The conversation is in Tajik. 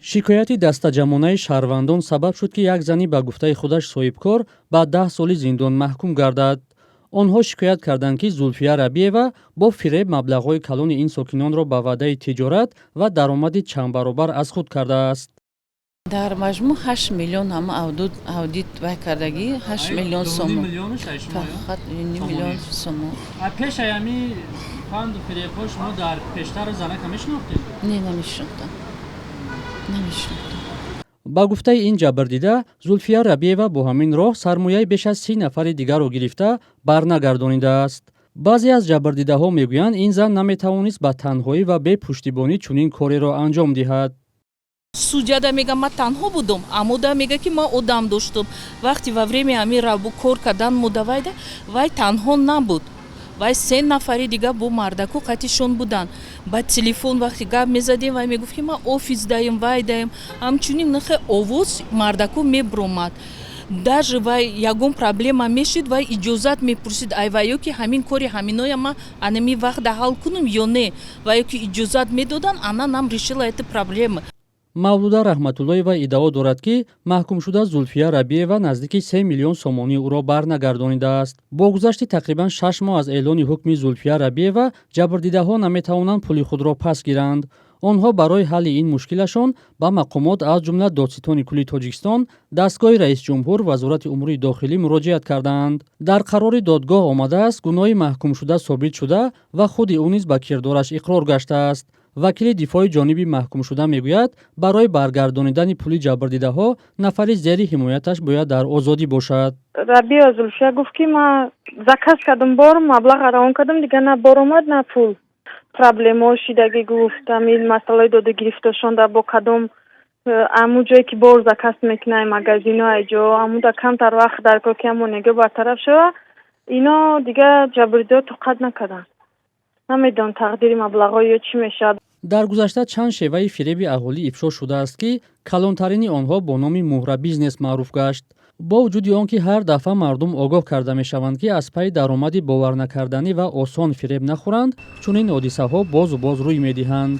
Шикояти дастаҷамъонаи шаҳрвандон сабаб шуд, ки як зани ба гуфтаи худаш соҳибкор ба 10 соли зиндон маҳкум гардад. Онҳо шикоят карданд, ки Зулфия Рабиева бо фиреб маблағҳои калони ин сокинонро ба ваъдаи тиҷорат ва даромади чандбаробар аз худ кардааст. Дар маҷмӯъ 8 миллион ҳама аудит вай кардагӣ, 8 миллион сомон, фақат 1 миллион сомон. Пешаи ҳами фанду фиребҳо шумо дар пештар занака мешинохтед? Не, намешинохтам, намешинохтам. Ба гуфтаи ин ҷабрдида, Зулфия Рабиева бо ҳамин роҳ сармояи беш аз 30 нафари дигарро гирифта барнагардонидааст. Баъзе аз ҷабрдидаҳо мегӯянд, ин зан наметавонист ба танҳоӣ ва бепуштибонӣ чунин кореро анҷом диҳад. Судья да мега, ман танҳо будум, аммо да мега, ки ман одам доштум. Вақти во время ҳамин рабу кор кардан мудавайда вай танҳо набуд, вай се нафари дига бо мардаку қатишон буданд. Ба телефон вақте гап мезадем, вай мегуфт, ки ман офис даем, вай даем. Ҳамчунин нахе овоз мардаку мебуромад. Даже вай ягон проблема мешид, вай иҷозат мепурсид ай ваё, ки ҳамин кори ҳаминоя ман анами вақта ҳал кунам ё не. Ваё ки иҷозат медоданд, она нам решила эта проблема. Мавлуда Раҳматуллоева иддао дорад, ки маҳкумшуда Зулфия Рабиева наздики 3 миллион сомонии ӯро барнагардонидааст. Бо гузашти тақрибан 6 моҳ аз эълони ҳукми Зулфия Рабиева, ҷабрдидаҳо наметавонанд пули худро пас гиранд. Онҳо барои ҳалли ин мушкилашон ба мақомот, аз ҷумла Додситони кулли Тоҷикистон, Дастгоҳи раисҷумҳур, Вазорати умури дохилӣ муроҷиат кардаанд. Дар қарори додгоҳ омадааст, гуноҳи маҳкумшуда собит шуда ва худи ӯ низ ба кирдораш иқрор гаштааст. Вакили дифои ҷониби маҳкумшуда мегӯяд, барои баргардонидани пули ҷабрдидаҳо нафари зери ҳимояташ бояд дар озодӣ бошад. Рабиева Зулфия гуфт, ки ман заказ кардам бор, маблағ равон кардам, дигар на бор омад, на пул. Проблемаҳо шидагӣ гуфт, ҳамин масъалаи доду гирифтошон бо кадом аму ҷое ки бор заказ мекунад, магазино, айҷо амуда камтар вақт дар кор, ки ҳамонега бартараф шава. Ино дигар ҷабрдидаҳо тоқат накарданд. Намедонам, тақдири маблағҳо ё чӣ мешавад. Дар гузашта чанд шеваи фиреби аҳолӣ ифшо шудааст, ки калонтарини онҳо бо номи муҳрабизнес маъруф гашт. Бо вуҷуди он ки ҳар дафъа мардум огоҳ карда мешаванд, ки аз пайи даромади боварнакарданӣ ва осон фиреб нахӯранд, чунин ҳодисаҳо бозу боз рӯй медиҳанд.